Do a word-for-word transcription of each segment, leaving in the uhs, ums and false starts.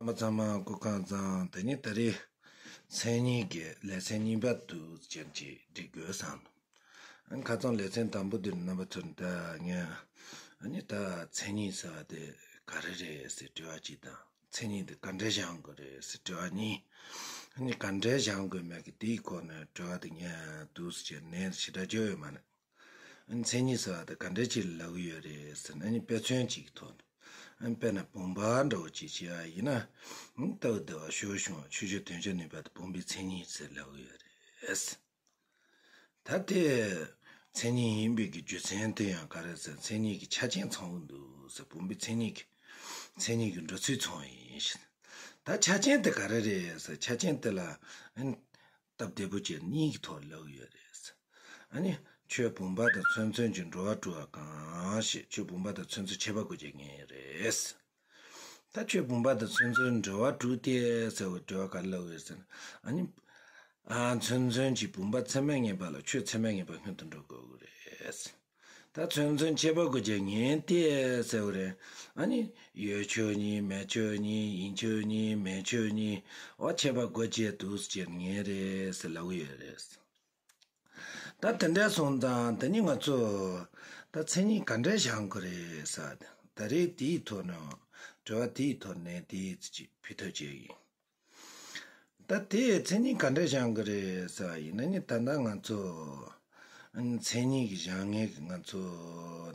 རྣམ་པ་ཚང་མ་སྐུ་ཁམས་བཟང་། དེ་ནས་ད་རེས་མཚན་ཉིད་ཀྱི་ལེ་ཚན་གཉིས་པ་དུ་ཅན་གྱི་སྒྲིག་དགོས་བསམ། ཁ་སང་ལེ་ཚན་དང་པོ་འདིར་རྣམ་པ་ཚོར་ད་ངས་ཨ་ནི་ད་མཚན་ཉིད་ཟེར་བ་དེ་ག་རེ་རེད་ཟེར་དྲི་བ་གཅིག་དང་། མཚན་ཉིད་དེ་ག་འདྲས་སྦྱང་དགོས་རེད་ཟེར་དྲི་བ་གཉིས། ཨ་ནི་ག་འདྲས་སྦྱང་དགོས་མེད་ཀྱི་དེའི་སྐོར་ནས་དྲི་བ་དེ་ངས་འདུག་ཟེར་ནས་ཞེ་དྲག་བརྗོད་ཡོད་མ་རེད། མཚན་ཉིད་ཟེར་བ་དེ་ག་འདྲ་ཅིག་ལབ་ཀྱི་ཡོད་རེད་ཟེར་ན། ཨ་ནི་དཔེ་མཚོན་ཅིག་གི་ཐོག་ནས། ཨ་ནི་དཔེར་ན་བུམ་པ་འདྲ་བོ་ཅིག་བྱས་པ་ཡིན་ན། ཨ་ནི་ལྟ་བུ་བདེ་བ་ཞི་བ་གཞུང་བ་ཆོས་སྤྱོད་དོན་བྱེད་ནུས་པ་དེ་བུམ་པའི་མཚན་ཉིད་ཟེར་ལབ་ཀྱི་ཡོད་རེད། ད་དེ་མཚན་ཉིད་ཡིན་པའི་གི་རྒྱུ་མཚན་དེ་ཡང་ག་རེ་ཟེར། མཚན་ཉིད་ཀྱི་ཆ་རྐྱེན་ཚང་གི་འདུག་ཟེར། བུམ་པའི་མཚན་ཉིད་ཀྱི་མཚན་ཉིད་ཀྱི་འགྲོ་ཚུལ་ཚང་བ་ཡིན་ཞེས། ད་ཆ་རྐྱེན་དེ་ག་རེ་རེད་ཟེར། ཆ་རྐྱེན་དེ་ལ་ཨ་ནི་སྟབས་བདེ་པོ་བྱས་གཉིས་ཀྱི་ཐོག་ལབ་ཀྱི་ཡོད་རེད། ཨ་ནི་ཆོས་བུམ་པ་དང་ཚོན་ཚོན་གྱི་འགྲོ་བ་དྲུག་པ་གང་ཞེས། ཆོས་བུམ་པ་དང་ཚོན་ཚོན་ཁྱད་པར་དགུ་བརྒྱ་ངེས་རེད། ད་ཆོས་བུམ་པ་དང་ཚོན་ཚོན་འགྲོ་བ་དྲུག་སྟེ་ཟེར་བའི་འགྲོ་བ་ག་ལབ་ཡོད་ཟེར་ན། ཨ་ནི་ཨ་ཚོན་ཚོན་གྱི་བུམ་པ་ཚད་མས་ངེས་པ་ལ་ཆོས་ཚད་མས་ངེས་པ་སྔོན་དུ་འགྲོ་དགོས་ཀྱི་རེད། ད་ཚོན་ཚོན་ཁྱད་པར་དགུ་བརྒྱ་ངེས་ཏེ་ཟེར་བ་རེད། ཨ་ནི་ཡོད་ཆོས་གཉིས། མེད་ཆོས་གཉིས། ཡིན་ཆོས་གཉིས། མིན་ཆོས་གཉིས། འོ་ཁྱད་པར་དགུ་བརྒྱ་དུ་ཅེར་ངེས་རེད་ཟེར་ལབ་ཀྱི་ཡོད་རེད། ད་དེ་འདྲ་སོང་ཙང་དེ་ནི་ང་ཚོ་ད་མཚན་ཉིད་ག་འདྲ་སྦྱང་དགོས་རེད་ཟེར། ད་རེས་དེའི་ཐོག་ནས་དྲི་བ་དེའི་ཐོག་ནས་དེའི་ཚིག་ཅིག་ཕུལ་ཐབས་བྱས་ཡིན། ད་དེ་མཚན་ཉིད་ག་འདྲ་སྦྱང་གི་རེད་ཟེར་བ་ཡིན་ན་ནི། ད་ལྟ་ང་ཚོ་མཚན་ཉིད་ཀྱི་སྦྱང་མཁན་གྱི་ང་ཚོ་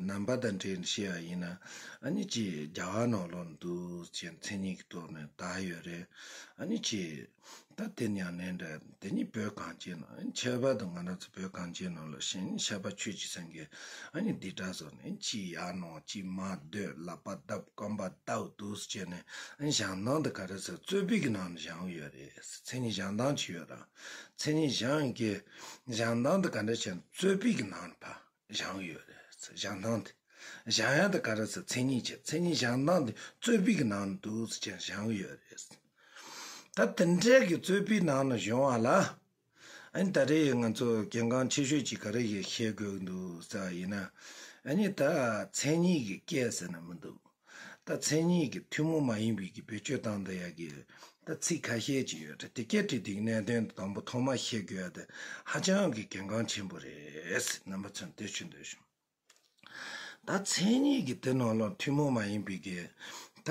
ནང་པ་དང་འབྲེལ་ནས་བཤད་པ་ཡིན་ན། ཨ་ནི་ཅིག་རྒྱ་གར་ནང་ལོགས་འདུག་ཅེས་མཚན་ཉིད་ཀྱི་ཐོག་ནས་དར་ཡོད་རེད། ཨ་ནི་ཅིག་ད་དེ་ཉམས་ལེན་འདྲ་དེ་ནི་བོད་གངས་ཅན་ནང་། ཨ་ནི་ཁྱད་པར་དུ་ང་རང་ཚོ་བོད་གངས་ཅན་ནང་ལ་ཤིང་ཤ་པ་ཆོས་ཀྱི་སེང་གེ། ཨ་ནི་འདི་འདྲ་སོགས་ནས་ཅིག་ཡར་ནང་ཅིག་མར་སྡོད། ལག་པ་བརྡབ། རྐང་པ་བརྡབ་འདུག་ཟེར་བྱས་ནས། ཨ་ནི་སྦྱང་སྟངས་དེ་ག་རེ་ཟེར། རྩོད་པའི་གི་ནང་ནས་སྦྱང་གི་ཡོད་རེད། མཚན་ཉིད་སྦྱང་སྟངས་ཅིག་ཡོད་ར། མཚན་ཉིད་སྦྱང་གི་སྦྱང་སྟངས་དེ་ག་འདྲ་བྱས་ན་རྩོད་པའི་གི་ནང་ནས་ཕར་སྦྱང་གི་ཡོད་རེད། སྦྱང་སྟངས་དེ། སྦྱང་ཡ་དེ་ག་རེ་ཟེར། མཚན་ཉིད་ཀྱི། མཚན་ཉིད་སྦྱང་སྟངས་དེ་རྩོད་པའི་གི་ནང་ནས་འདུག་ཟེར་བྱས་སྦྱང་གི་ཡོད་རེད། ད་དེ་འདྲའི་གི་རྩོད་པའི་ནང་ནས་སྦྱོང་བ་ལ། ཨ་ནི་ད་རེས་ང་ཚོ་གལ་འགངས་ཆེ་ཤོས་ཅིག་ག་རེ་ཡིན་ཤེས་དགོས་འདུག་ཟེར་བ་ཡིན་ན། ཨ་ནི་ད་མཚན་ཉིད་ཀྱི་སྐད་ཟེར་ན་མི་འདུག་ད་མཚན་ཉིད་ཀྱི་ཐུན་མོང་མ་ཡིན་པའི་གི་བེད་སྤྱོད་བཏང་བསྡད་ཡ་གི་ད་ཚིག་ཁ་ཤས་ཅིག་ཡོད་རེད། དེ་སྐད་བྲིས་དེ་གི་གནད་དོན་དང་པོ་ཐོག་མ་ཤེས་དགོས་ཡ་དེ་ཧ་ཅང་གི་གལ་འགངས་ཆེན་པོ་རེད། རྣམ་པ་ཚོས་དེ་ཤེས་འདོད་བྱུང་། ད་མཚན་ཉིད་ཀྱི་དེ་ནང་ལོགས་ཐུན་མོང་མ་ཡིན་པའི་གི་ད་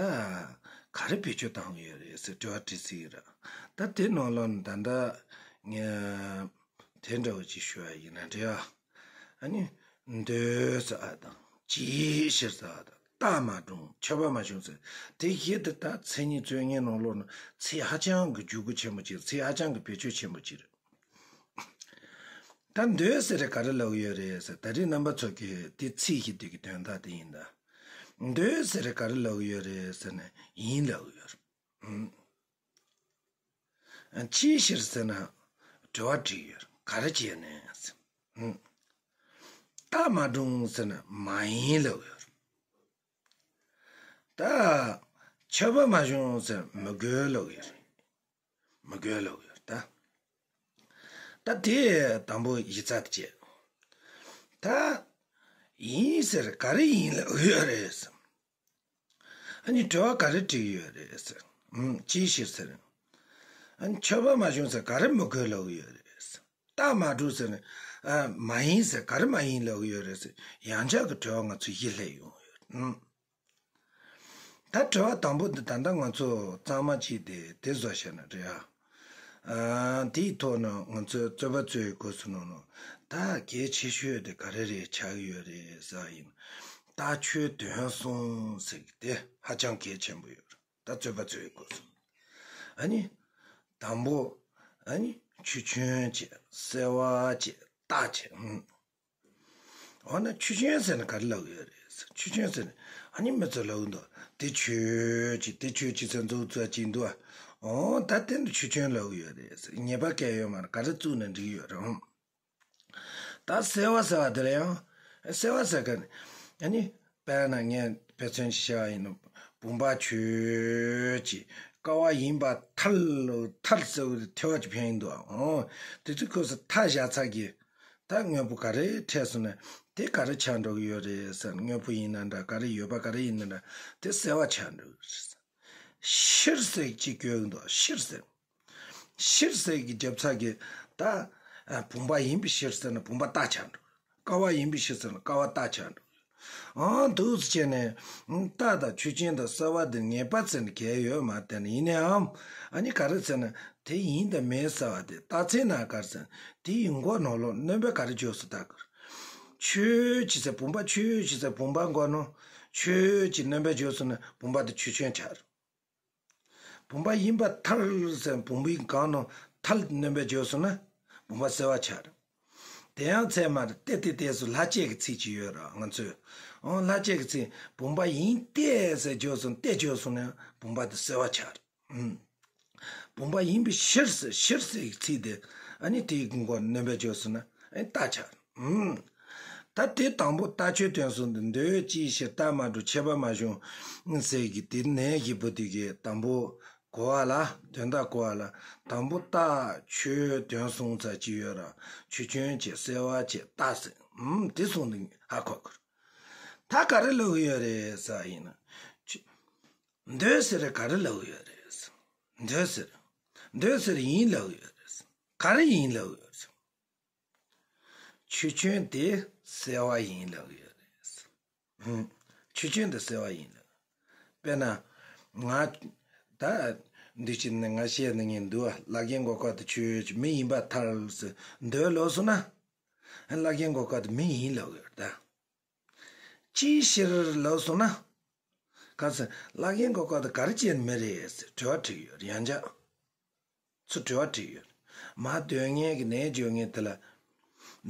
ག་རེ་བེད་སྤྱོད་བཏང་གི་ཡོད་རེད་ཟེར་དྲི་བ་དྲི་སྲིད་ཀྱི་རེད། ད་དེ་ནང་ལོགས་ནས་ད་ལྟ་ངས་དེ་འདྲ་བོ་ཅིག་ཞུ་བ་ཡིན་ན་འགྲིག་ཨ། ཨ་ནི་འདོད་ཟེར་བ་དང་། ཅིའི་ཕྱིར་ཟེར་བ་དང་། རྟགས་མ་གྲུབ། ཁྱབ་པ་མ་བྱུང་ཟེར། དེ་བཞི་དེ་ད་མཚན་ཉིད་རྩོད་མཁན་ནང་ལོགས་ནས་ཚིག་ཧ་ཅང་གི་འཇུག་སྒོ་ཆེན་པོ་ཅིག་ཚིག་ཧ་ཅང་གི་བེད་སྤྱོད་ཆེན་པོ་ཅིག་རེད། ད་འདོད་ཟེར་རེ་ག་རེ་ལབ་ཀྱི་ཡོད་རེད་ཟེར། ད་རེས་རྣམ་པ་ཚོ་གིས་དེ་ཚིག་བཞི་དེ་གི་དོན་དག་དེ་ཡིན་ད། འདོད་ཟེར་རེ་ག་རེ་ལབ་ཀྱི་ཡོད་རེད་ཟེར་ན་ཡིན་ལབ་ཀྱི་ཡོད་རེད། ཨང་། ཅིའི་ཕྱིར་ཟེར་ན་དྲི་བ་དྲིས་ཡོད་རེད། ག་རེ་བྱས་ནས་ཟེར། ཨང་། རྟགས་མ་གྲུབ་ཟེར་ན་མ་ཡིན་ལབ་ཀྱི་ཡོད་རེད། ད་ཁྱབ་པ་མ་བྱུང་ཟེར་མི་དགོས་ལབ་ཀྱི་ཡོད་རེད། མི་དགོས་ལབ་ཡོད་ད། ད་དེ་དང་པོ་ཡིག་ཚད་བྱས། ད་ཡིན་ཟེར་ག་རེ་ཡིན་ལབ་ཡོད་རེད་ཟེར། ཨ་ནི་དྲི་བ་ག་རེ་དྲིས་ཡོད་རེད་ཟེར། ཨུམ། ཅིའི་ཕྱིར་ཟེར། ཨ་ནི་ཁྱབ་པ་མ་བྱུང་ཟེར་ག་རེ་མི་དགོས་ལབ་ཡོད་རེད་ཟེར། རྟགས་མ་གྲུབ་ཟེར་ནས། ཨ། མ་ཡིན་ཟེར་ག་རེ་མ་ཡིན་ལབ་ཡོད་རེད་ཟེར། ཡང་ཆག་གི་དྲི་བ་ང་ཚོ་བཞི་སླེབས་ཡོང་ཡོད། ཨུམ། ད་དྲི་བ་དང་པོ་འདི་ད་ལྟ་ང་ཚོ་གཙང་མ་གཅིག་དེ་དེ་བཟོ་བྱས་ན་འགྲིག་ཨ། ཨ། དེའི་ཐོག་ནས་ང་ཚོའི་རྩོད་པ་རྩོད་ཡི་སྐབས་སུ་ནང་ནས་ད་གལ་ཆེ་ཤོས་དེ་ག་རེ་རེད་ཆགས་ཀྱི་ཡོད་རེད་ཟེར་བ་ཡིན། རྟགས་ཆོས་དོན་གསུམ་ཟེར་གྱི་དེ་ཧ་ཅང་གལ་ཆེན་པོ་ཡོད་རེད། ད་རྩོད་པ་རྩོད་ཡི་སྐབས་སུ། ཨ་ནི། དང་པོ། ཨ་ནི་ཆོས་ཅན་བྱས། གསལ་བ་བྱས། རྟགས་བྱས། ཨུམ། འོ་ན་ཆོས་ཅན་ཟེར་ན་ག་རེ་ལབ་ཀྱི་ཡོད་རེད་ཟེར། ཆོས་ཅན་ཟེར་ན་ཨ་ནི་མི་ཚོ་ལབ་ཀྱི་འདུག་དེ་ཆོས་ཅན། དེ་ཆོས་ཅན་ཟེར་མཛུབ་བཙུགས་ཅིག་འདུག་འོ་ད་དེ་ནི་ཆོས་ཅན་ལབ་ཀྱི་ཡོད་རེད་ཟེར། ཉེས་པ་གང་ཡོད་མ་རེད། ག་རེ་བཙུགས་ན་འགྲིག་ཡོད་རེད། ད་གསལ་བ་ཟེར་བ་དེ་ལ་ཡང་། གསལ་བ་ཟེར་ག་ནི་ཨ་ནི། དཔེར་ན་ངས་དཔེ་མཚོན་ཅིག་བྱས་པ་ཡིན་ན། བུམ་པ་ཆོས་ཅན། ཀ་བ་ཡིན་པར་ཐལ། ཐལ་ཟེར་བའི་ཐལ་བ་ཅིག་འཕེན་ཡིན་འདུག་འོ། དེ་ཚོའི་སྐབས་སུ་ཐལ་བཞག་ཚར་གི། ད་དངོས་པོ་ག་རེ་འཕྲད་སོང་ན་དེ་ག་རེ་ཆགས་འགྲོ་གི་ཡོད་རེད་ཟེར། དངོས་པོ་ཡིན་ན་འདྲ། ག་རེ་ཡོད་པ་ག་རེ་ཡིན་ན་འདྲ། དེ་གསལ་བ་ཆགས་འགྲོ་གི་རེད། ཕྱིར་ཟེར་གཅིག་བཀོད་འདུག་ཕྱིར་ཟེར། ཕྱིར་ཟེར་གྱི་རྒྱབ་ཚ་གི་ད་བུམ་པ་ཡིན་པའི་ཕྱིར་ཟེར་ན་བུམ་པ་རྟགས་ཆགས་འགྲོ། ཀ་བ་ཡིན་པའི་ཕྱིར་ཟེར་ན་ཀ་བ་རྟགས་ཆགས་འགྲོ། ཨང་འདུག་སེ་བྱས་ནས་རྟགས་དང་ཆོས་ཅན་དང་གསལ་བ་དེ་ངེས་པ་ཟེར་ནས་གལ་ཡོད་མ་རེད། ཡིན་ནའང་ཨ་ནི་ག་རེ་ཟེར་ན་དེ་ཡིན་དང་མིན་གསལ་བ་དེ་རྟགས་མཚན་ན་ག་རེ་ཟེར་ན་དེ་ཡི་མགོ་ནང་ལོགས་སྣོན་པ་ག་རེ་བརྗོད་སོང་ད་གར། ཆོས་ཅིག་ཟེར་བུམ་པ་ཆོས་ཅིག་ཟེར་བུམ་པ་མགོ་ནང་ཆོས་ཅིག་སྣོན་པ་བརྗོད་སོང་ན་བུམ་པ་དེ་ཆོས་ཅན་ཆགས་རེད། བུམ་པ་ཡིན་པར་ཐལ་ཟེར་བུམ་པའི་སྒང་ནང་ཐལ་སྣོན་པ་བརྗོད་སོང་ན་བུམ་པ་གསལ་བ་ཆགས་རེད། དེ་ཡང་ཚད་མ་རེད། ཏེ་སྟེ་ཏེ་སུ་ལྷག་བཅས་ཀྱི་ཚིག་ཅིག་ཡོད་ར་ང་ཚོས། ཨང་ལྷག་བཅས་ཀྱི་ཚིག་བུམ་པ་ཡིན་ཏེ་ཟེར་བརྗོད་སོང་ཏེ་བརྗོད་སོང་ན་བུམ་པ་དེ་གསལ་བ་ཆགས་རེད། ཨུམ། བུམ་པ་ཡིན་པའི་ཕྱིར་ཟེར་ཕྱིར་ཟེར་གྱི་ཚིག་དེ་ཨ་ནི་དེའི་མགོ་སྣོན་པ་བརྗོད་སོང་ན་ཨ་ནི་རྟགས་ཆགས་རེད། ཨུམ། ད་དེ་དང་པོ་རྟགས་ཆོས་དོན་གསུམ་དུ་འདོད་ཅིའི་ཕྱིར་རྟགས་མ་གྲུབ་ཁྱད་པར་མ་བྱུང་ཟེར་གྱི་དེ་ནས་ཀྱི་བུ་དེ་གི་དང་པོ་གོ་བ་ལ་དོན་དག་གོ་བ་ལ་དང་པོ་རྟགས་ཆོས་དོན་གསུམ་ཚ་ཅི་ཡོད་ར་ཆོས་ཅན་གྱི་གསལ་བ་གྱི་རྟགས་ཟེར། ཨུམ་དེ་གསུམ་དུ་ཧ་གོ་དགོས། ད་ག་རེ་ལབ་ཀྱི་ཡོད་རེད་ཟེར་ཡིན་ན། འདོད་ཟེར་ག་རེ་ལབ་ཀྱི་ཡོད་རེད། འདོད་ཟེར། འདོད་ཟེར་ཡིན་ལབ་ཀྱི་ཡོད་རེད། ག་རེ་ཡིན་ལབ་ཀྱི་ཡོད་རེད། ཆོས་ཅན་དེ་གསལ་བ་ཡིན་ལབ་ཀྱི་ཡོད་རེད། ཧུམ། ཆོས་ཅན་དེ་གསལ་བ་ཡིན་ལབ། དཔེར་ན། ང་། ད། འདི་ཕྱིར་ནི་ང་བཤད་ནི་ངས་འདུལ་བ་བླ་རྒན་གོ་སྐབས་དེ་ཆོས་ཅན་མི་ཡིན་པར་ཐལ་ཟེར་འདོད་ལབ་སོང་ན། བླ་རྒན་གོ་སྐབས་དེ་མི་ཡིན་ལབ་ཀྱི་ཡོད་རེད་ད། ཅིའི་ཕྱིར་ལབ་སོང་ན། ག་ཟེར་བླ་རྒན་གོ་སྐབས་དེ་ག་རེ་བྱས་ནས་མི་རེད་ཟེར་དྲི་བ་དྲིས་ཡོད་ཡང་ཅག་ཚུར་དྲི་བ་དྲིས་ཡོད། མ་འདོད་མཁན་གྱི་ནས་བརྗོད་མཁན་དེ་ལ།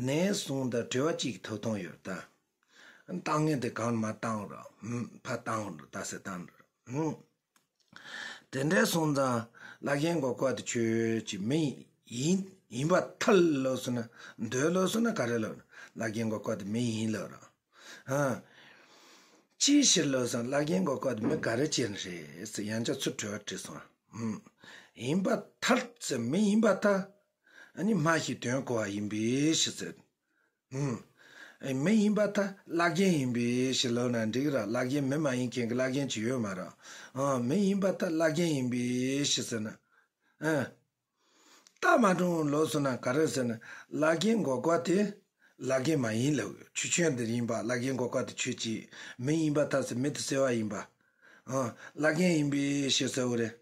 ནས་གསུངས་དང་དྲི་བ་གཅིག་གི་ཐོབ་ཐང་ཡོད་ད། བཏང་མཁན་དེ་གང་མ་བཏང་རོགས། ཕ་བཏང་རོགས་ད་ཟེར་བཏང་རོགས། དེ་འདྲའི་སོང་ཙང་བླ་རྒན་གོ་སྐབས་དེ་ཆོས་ཅན་མི་ཡིན་ཡིན་པར་ཐལ་ལབ་སོང་ན་འདོད་ལབ་སོང་ན་ག་རེ་ལབ་ན་བླ་རྒན་གོ་སྐབས་དེ་མི་ཡིན་ལབ་ར། ཨ། ཅིའི་ཕྱིར་ལབ་སོང་བླ་རྒན་གོ་སྐབས་དེ་མི་ག་རེ་བྱས་ནས་རེད་ཟེར་ཡང་ཅག་ཚུར་དྲི་བ་དྲིས་སོང་། ཨུམ། ཡིན་པར་ཐལ་ཟེར་མི་ཡིན་པར་ཐལ། ཨ་ནི་སྨྲ་ཤེས་དོན་གོ་བ་ཡིན་པའི་ཕྱིར་ཟེར། ཨུམ། མི་ཡིན་པར་ཐལ་བླ་རྒན་ཡིན་པའི་ཕྱིར་ལབ་ན་འགྲིག་ར་བླ་རྒན་མི་མ་ཡིན་མཁན་གྱི་བླ་རྒན་ཅིག་ཡོད་མ་ར། ཨ་མི་ཡིན་པར་ཐལ་བླ་རྒན་ཡིན་པའི་ཕྱིར་ཟེར་ན། ཨ། རྟགས་མ་གྲུབ་ལབ་སོང་ན་ག་རེ་ཟེར་ན་བླ་རྒན་གོ་སྐབས་དེ་བླ་རྒན་མ་ཡིན་ལབ་ཡོད། ཆོས་ཅན་དེ་ཡིན་པ་བླ་རྒན་གོ་སྐབས་དེ་ཆོས་ཅན་མི་ཡིན་པར་ཐལ་ཟེར་མི་དེ་གསལ་བ་ཡིན་པ། ཨ། བླ་རྒན་ཡིན་པའི་ཕྱིར་ཟེར་བ་རེད།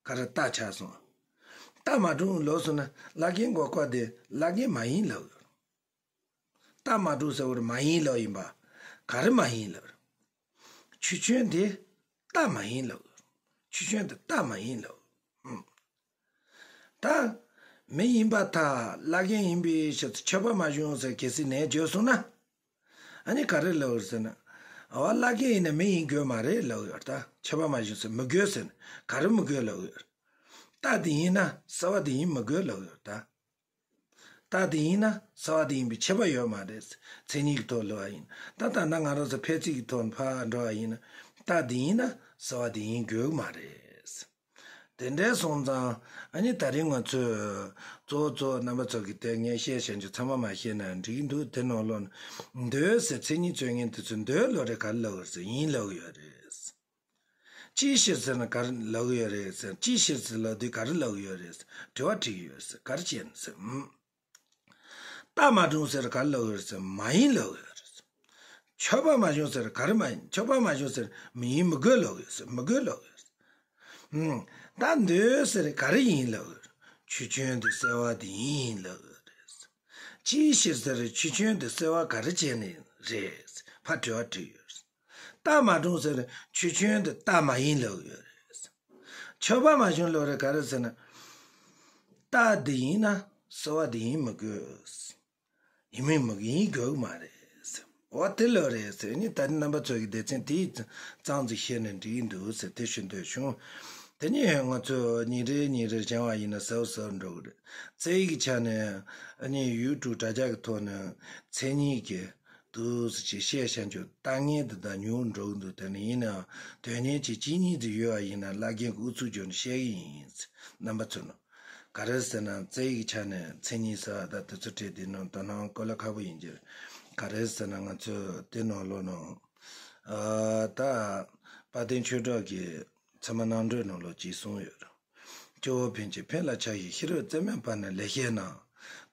ག་རེ་རྟགས་ཆགས་སོང་། རྟགས་མ་གྲུབ་ལབ་སོང་ན་བླ་རྒན་གོ་སྐབས་དེ་བླ་རྒན་མ་ཡིན་ལབ་ཡོད། རྟགས་མ་གྲུབ་ཟེར་བ་རེད་མ་ཡིན་ལབ་ཡིན་པ། ག་རེ་མ་ཡིན་ལབ། ཆོས་ཅན་དེ་རྟགས་མ་ཡིན་ལབ། ཆོས་ཅན་དེ་རྟགས་མ་ཡིན་ལབ། ཨུམ། ད། མི་ཡིན་པར་ཐལ་བླ་རྒན་ཡིན་པའི་ཕྱིར་ཁྱད་པར་མ་བྱུང་ཟེར་གལ་སྲིད་ནས་བརྗོད་སོང་ན། ཨ་ནི་ག་རེ་ལབ་ཟེར་ན། འོ་བླ་རྒན་ཡིན་ན་མི་ཡིན་དགོས་མ་རེད་ལབ་ཡོད་ད། ཁྱད་པར་མ་བྱུང་ཟེར་མི་དགོས་ཟེར་ན་ག་རེ་མི་དགོས་ལབ་ཡོད། རྟགས་དེ་ཡིན་ན་གསལ་བ་དེ་ཡིན་མི་དགོས་ལབ་ཡོད་ད། རྟགས་དེ་ཡིན་ན་གསལ་བ་དེ་ཡིན་པའི་ཁྱད་པར་ཡོད་མ་རེད། མཚན་ཉིད་ཀྱི་ཐོག་ལབ་པ་ཡིན། ད་ལྟ་ན་ང་རང་ཚོ་ཕལ་ཚིག་གི་ཐོག་ཕར་འགྲོ་བ་ཡིན་ན་རྟགས་དེ་ཡིན་ན་གསལ་བ་དེ་ཡིན་དགོས་མ་རེད། དེ་འདྲའི་སོང་ཙང་ཨ་ནི་ད་རིང་ང་ཚོས་གཙོ་བོ་གཙོ་བོ་རྣམ་པ་ཚོ་གི་དེ་ངས་བཤད་བཞིན་གྱི་ཚང་མ་མ་བཤད་ན་འགྲིག་འདུག་དེ་ནང་ལོགས་ན་འདོད་ཟེར་མཚན་ཉིད་རྩོད་མཁན་དེ་ཚོས་འདོད་ལབ་རེད་ག་རེ་ལབ་ཡོད་རེད་ཟེར་ཡིན་ལབ་ཡོད་རེད། ཅིའི་ཕྱིར་ཟེར་ན་ག་རེ་ལབ་ཀྱི་ཡོད་རེད་ཟེར། ཅིའི་ཕྱིར་ཟེར་ལབ་དུས་ག་རེ་ལབ་ཀྱི་ཡོད་རེད་ཟེར། དྲི་བ་དྲིས་ཀྱི་ཡོད་ཟེར། ག་རེ་བྱས་ནས་ཟེར། ཨུམ། རྟགས་མ་གྲུབ་ཟེར་ག་རེ་ལབ་ཀྱི་ཡོད་རེད་ཟེར། མ་ཡིན་ལབ་ཀྱི་ཡོད་རེད་ཟེར། ཁྱད་པར་མ་བྱུང་ཟེར་ག་རེ་མ་ཡིན། ཁྱད་པར་མ་བྱུང་ཟེར་མི་ཡིན་མི་དགོས་ལབ་ཀྱི་ཡོད་ཟེར། མི་དགོས་ལབ་ཀྱི་ཡོད་ཟེར། ཨུམ། ད་འདོད་ཟེར་ག་རེ་ཡིན་ལབ་ཀྱི་ཡོད་རེད། ཆོས་ཅན་དེ་གསལ་བ་དེ་ཡིན་ལབ་ཀྱི་ཡོད་རེད་ཟེར། ཅིའི་ཕྱིར་ཟེར་ཆོས་ཅན་དེ་གསལ་བ་ག་རེ་བྱས་ནས་རེད་ཟེར་ཕར་དྲི་བ་དྲིས་ཡོད་རེད། རྟགས་མ་གྲུབ་ཟེར་ཆོས་ཅན་དེ་རྟགས་མ་ཡིན་ལབ་ཡོད་རེད། ཁྱད་པར་མ་བྱུང་ལབ་རེད་ག་རེ་ཟེར་ན། རྟགས་འདི་ཡིན་ན་གསལ་བ་འདི་ཡིན་མི་དགོས། ཡིན་མིན་མི་ཡིན་དགོས་མ་རེད་ཟེར། འོ་དེ་ལབ་རེད་ཟེར་ནི་ད་ནི་རྣམ་པ་ཚོ་གི་སྡེ་ཚན་དེའི་ཙང་ཙི་བཤད་ནས་འགྲིག་གི་འདུག་ཟེར་དེ་ཞུ་འདོད་བྱུང་། དེ་ནས་ང་ཚོ་ཉིན་རེ་ཉིན་རེ་སྦྱང་བ་ཡིན་ན་ཟབ་ཟབ་འགྲོ་གི་རེད། རྩ་བའི་ཆ་ནས་ཨ་ནི་ཡུལ་དྲུག་དྲ་རྒྱ་གི་ཐོག་ནས་མཚན་ཉིད་ཀྱི། འདུག་ཟེར་ཅིག་བཤད་བྱ་རྒྱུ་ལྟ་ངན་འདི་དང་ཉུང་འགྲོ་གི་འདུག་དེ་ནི་ཡིན་ནའང་དོན་གཉེར་གྱི་གཅིག་གཉིས་ཙམ་ཡོད་པ་ཡིན་ན་བླ་རྒན་གྱི་ཨུ་ཚུགས་བརྗོད་ནས་བཤད་གི་ཡིན། རྣམ་པ་ཚོ་ནང་ག་རེ་ཟེར་ན་རྩ་བའི་ཆ་ནས་མཚན་ཉིད་ཟེར་བ་ད་དེ་ཚོ་བྲིས་དེ་ནང་དོ་སྣང་དཀའ་ལས་ཁག་པོ་ཡིན་གྱི་རེད། ག་རེ་ཟེར་ན་ང་ཚོས་དེ་ནང་ལོགས་ནང་ཨ་ད་དཔལ་ལྡན་ཆོས་གྲགས་ཀྱིས། ཚད་མ་རྣམ་འགྲེལ་ནང་ལོགས་ཅིག་གསུངས་ཡོད། སྐྱེ་བོ་ཕན་ཕྱིར་ཕན་ལ་ཆགས་ཤིང་། ཤི་རོ་རྩེ་མོས་སྤར་ནས་ལེགས་བཤད་རྣམས།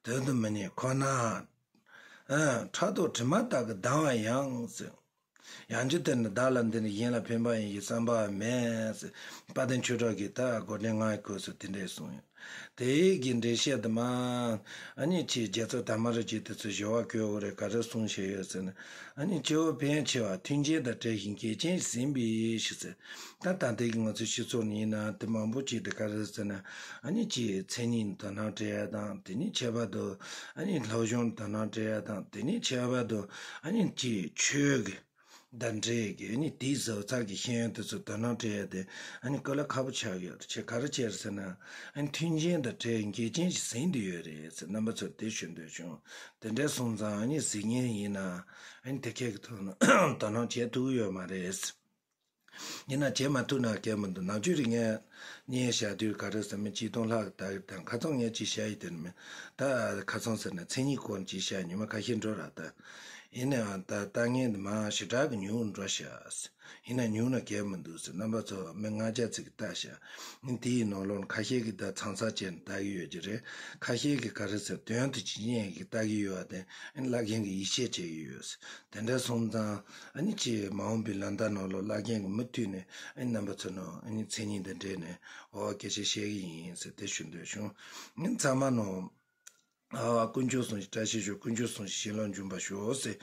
དོན་དུ་མི་གཉེར་ཁོ་ན། ཨ། ཕྲག་དོག་དྲི་མ་དག་གིས་སྡང་བ་ཡང་ཟེར། ཡང་བསྐྱར་དེ་ནི་བདག་ལ་འདི་ནི་གཞན་ལ་ཕན་པ་ཡིན་ཞེས་བསམ་པ་མེད་ཟེར། དཔལ་ལྡན་ཆོས་གྲགས་ཀྱིས་ད་སྒོ་འགྲེལ་ལྔའི་སྐབས་སུ་དེ་འདྲས་གསུངས་ཡོད། དེའི་གི་འགྲེལ་བཤད་དུ་མ། ཨ་ནི་ཅིག་རྒྱལ་ཚབ་དར་མ་རི་རྗེ་དེ་ཚོས་སྦྱོར་བ་བཀོད་ཡོད་རེད། ག་རེ་གསུངས་བཞག་ཡོད་ཟེར་ན། ཨ་ནི་སྐྱེ་བོ་ཕལ་ཆེ་བ་མཐུན་རྐྱེན་དང་བྲལ་ཞིང་འགལ་རྐྱེན་ཟིན་པའི་ཕྱིར་ཟེར། ད་ད་ལྟའི་གི་ང་ཚོའི་སྤྱི་ཚོགས་ནང་ཡིན་ན་དེ་མང་པོ་ཅིག་དེ་ག་རེ་ཟེར་ན། ཨ་ནི་ཅིག་མཚན་ཉིད་དོ་སྣང་སྤྲད་ཡ་དང་། དེ་ནས་ཁྱད་པར་དུ་ཨ་ནི་སློབ་སྦྱོང་དོ་སྣང་སྤྲད་ཡ་དང་། དེ་ནས་ཁྱད་པར་དུ་ཨ་ནི་ཅིག་ཆོས་ཀྱི་དང་འབྲེལ་གྱི་ཨ་ནི་དེའི་བཟོ་ཚགས་ཀྱི་ཤེས་ཡོན་དེ་ཚོ་དོ་སྣང་སྤྲད་ཡ་དེ་ཨ་ནི་དཀའ་ལས་ཁག་པོ་ཆགས་ཡོད་རེད། ཁྱེད་ག་རེ་བྱས་རེད་ཟེར་ན། ཨ་ནི་མཐུན་རྐྱེན་དང་བྲལ་འགལ་རྐྱེན་ཞིག་ཟིན་བསྡད་ཡོད་རེད་ཟེར། རྣམ་པ་ཚོར་དེ་ཞུ་འདོད་བྱུང་། དེ་འདྲ་སོང་ཙང་ཨ་ནི་གཟིགས་མཁན་ཡིན་ན་ཨ་ནི་དེ་གས་ཀྱི་ཐོག་ནས་དོ་སྣང་བྱེད་ཐུབ་ཀྱི་ཡོད་མ་རེད། ཡིན་ན་བྱེད་མ་ཐུབ་ན་གལ་མི་འདུག། ནམ་རྒྱུན་རིང་ངས་བརྙན་བཞག་དུས་ག་རེ་ཟེར་མི་ཆིག་སྟོང་ལྷག་ད་གི་དང་ཁ་ཚང་ངས་ཅིག་བཤད་ཡི་དེ་ནི་མིན། ད་ཁ་ཚང་ཟེར་ན་མཚན་ཉིད་སྐོར་ཅིག་བཤད་ཉི་མ་ཁ་ཤས་འགྲོ་ར། ད་ཡིན་ནའང་ད་ལྟ་ངས་འདི་མ་ཞེ་དྲག་གི་ཉུང་འགྲོ་ཤག། ཡིན་ན་ཉུང་ན་གལ་མི་འདུག་ཟེར། རྣམ་པ་ཚོ་མི་ལྔ་བརྒྱ་ཙམ་གྱིས་ལྟ་ཤག། ཨིན་དེའི་ནང་ལོགས་ཁ་ཤས་ཀྱིས་ད་མཚམས་མཚམས་བྱས་ནས་ལྟ་གི་ཡོད་ཀྱི་རེད། ཁ་ཤས་ཀྱིས་ག་རེ་ཟེར་དོན་དུ་ཇི་སྙེད་ཀྱིས་ལྟ་གི་ཡོད་པ་དེ་ཨིན་བླ་རྒན་གྱིས་ཡིད་ཆེས་བྱེད་ཀྱི་ཡོད་ཟེར། དེ་འདྲ་སོང་ཙང་ཨ་ནི་ཅིག་མ་འོངས་པའི་ལོ་ཟླ་ནང་ལོགས་བླ་རྒན་གྱིས་མུ་མཐུད་ནས་ཨ་ནི་རྣམ་པ་ཚོ་ནང་ཨ་ནི་མཚན་ཉིད་དང་འབྲེལ་ནས་འོ་སྐད་ཆ་བཤད་ཀྱི་ཡིན་ཟེར་དེ་ཞུ་འདོད་བྱུང་། ཨ་ནི་ཚང་མ་ནང་ཨ་དཀོན་མཆོག་གསུམ་གྱི་བཀྲ་ཤིས་ཤོག། དཀོན་མཆོག་གསུམ་གྱི་བྱིན་རླབས་འབྱུང་བར་ཤོག་ཟེར།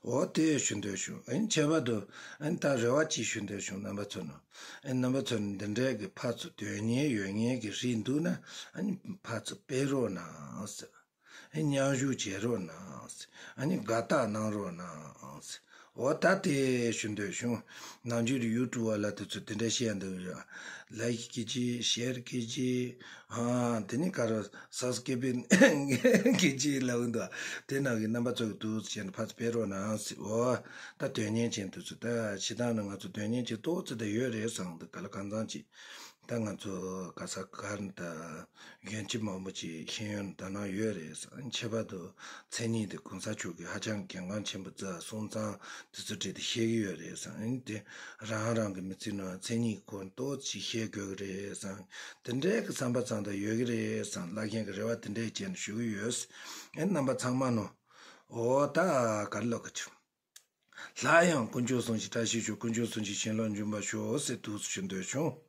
འོ་དེ་ཞུ་འདོད་བྱུང་། ཨ་ནི་ཁྱད་པར་དུ་ཨ་ནི་ད་རེ་བ་ཅིག་ཞུ་འདོད་བྱུང་། རྣམ་པ་ཚོ་ནང་ཨ་ནི་རྣམ་པ་ཚོ་ནི་འདི་འདྲའི་གི་ཕར་ཚུར་དོན་གཉེར་ཡོད་མཁན་གྱི་རིགས་འདུག་ན་ཨ་ནི་ཕར་ཚུར་སྤེལ་རོགས་གནང་ཟེར། ཨ་ནི་མཉམ་ཞུགས་བྱེད་རོགས་གནང་ཟེར། ཨ་ནི་དགའ་རྟགས་གནང་རོགས་གནང་ཟེར། འོ་ད་དེ་ཞུ་འདོད་བྱུང་། ནམ་རྒྱུན་ཡུ་ཊུབ་བ་ལ་དེ་ཚོ་དེ་འདྲ་བཤད་འདུག་ར། ལའིཀ་སྐད་ཅིག། ཤེར་སྐད་ཅིག། ཨ་དེ་ནི་ག་རེ་སབ་སི་ཀེ་རབ་སྐད་ཅིག་ལབ་འདུག། དེ་ནང་གི་རྣམ་པ་ཚོ་གི་འདུག་བྱས་ནས་ཕར་ཚུར་སྤེལ་རོགས་གནང་ཟེར། འོ་ད་དོན་གཉེར་ཅན་དེ་ཚོ་ད་ཕྱི་ཐང་ནས་ང་ཚོ་དོན་གཉེར་ཅན་ཏོག་ཙམ་ད་ཡོད་རེད་བསམ་འདུག། ག་ལ་གང་འཚམ་ཅིག། ད་ང་ཚོ་ག་ས་ག་ནས་ད་གཞོན་སྐྱེས་མང་པོ་ཅིག་ཤེས་ཡོན་དོ་སྣང་ཡོད་རེད་བསམ། ཁྱད་པར་དུ་མཚན་ཉིད་དེ་གོང་ས་མཆོག་གིས་ཧ་ཅང་གལ་འགངས་ཆེན་པོ་བརྩི་སོང་ཙང་དེ་ཚོ་བྲིས་ཏེ་ཤེས་ཀྱི་ཡོད་རེད་བསམ། ཨ་ནི་དེ་རང་རང་གི་མི་ཚེ་ནང་མཚན་ཉིད་སྐོར་ཏོག་ཙམ་ཤེས་དགོས་ཀྱི་རེད་བསམ། དེ་འདྲའི་གི་བསམ་པ་ཙམ་ད་ཡོད་ཀྱི་རེད་བསམ། བླ་རྒན་གྱི་རེ་བ་དེ་འདྲས་བྱས་ནས་ཞུ་གི་ཡོད། ཨ་ནི་རྣམ་པ་ཚང་མ་ནོ། འོ་ད་ག་རེ་ལབ་དགོས་ཀྱི། སླར་ཡང་དཀོན་མཆོག་གསུམ་གྱི་བཀྲ་ཤིས་ཤོག། དཀོན་མཆོག་གསུམ་གྱི་བྱིན་རླབས་འབྱུང་བར་ཤོག་ཟེར་འདུག་སེ་ཞུ་འདོད་བྱུང་།